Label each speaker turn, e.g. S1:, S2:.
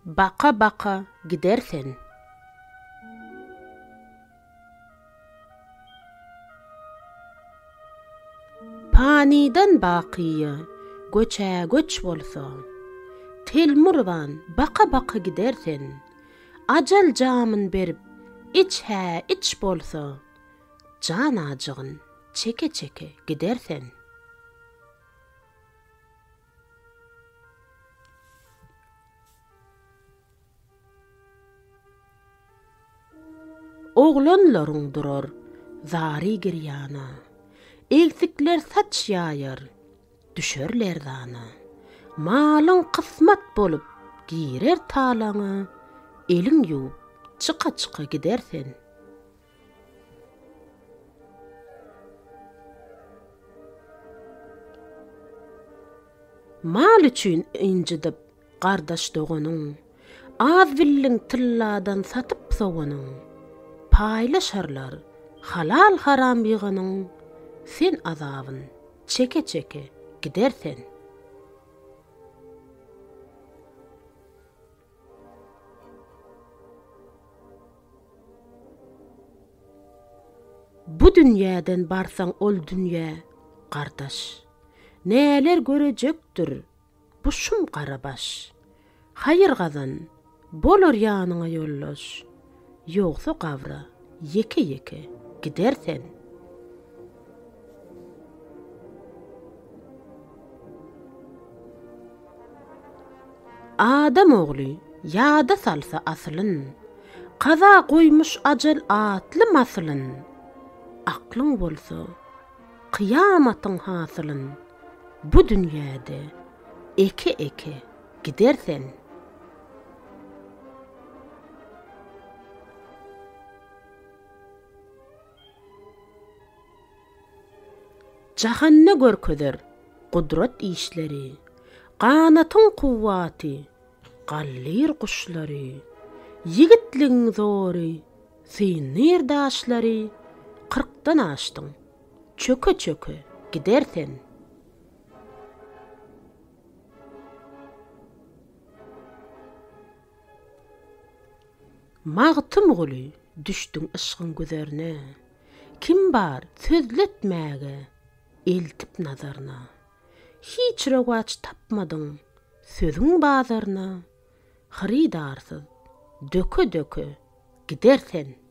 S1: Baka-baka gider sen. Panydan bakyýa göçä-göç bolsa, Telmuryban baka-baka gider sen. Ajal jamyn berip, iç-hä iç bolsa, Jan ajygyn çeke-çeke gider sen. Oglanlaryň durar zary-girýana, Egsikler saç ýaýar, düşer lerzana. Malyň kysmat bolup girer talaňa, Eliň ýuwup, çyka-çyka gider sen. Mal üçin ynjydyp gardaş-doganyň, Az bildiň tylladan satyp soganyň. Paýlaşarlar halal-haram ýyganyň, Sen azabyn çeke-çeke gider sen. Bu dünýäden barsaň ol dünýä, gardaş. Näler görejekdir bu şum gara baş. Haýyr gazan, bolar ýanyňa ýoldaş. Ýogsa gabra ýeke-ýeke gider sen. Adam ogly ýada salsa asylyn, Kaza goýmuş ajal atly masylyn, Aklyň bolsa, kyýamatyň hasylyn, Bu dünýäde eke-eke gider sen. Jahanda görkezer gudrat işleri, Ganatyň kuwwaty galdyr guşlary, Ýigitligiň zory syndyr daşlary, Kyrkdan aşdyň, çöke-çöke gider sen. Magtymguly, düşdüň yşgyň güzerne, Kim bar sözletmäge eltip nazaryna. Hiç rowaç tapmadyň sözüň bazaryna, Hyrydarsyz döke-döke gider sen.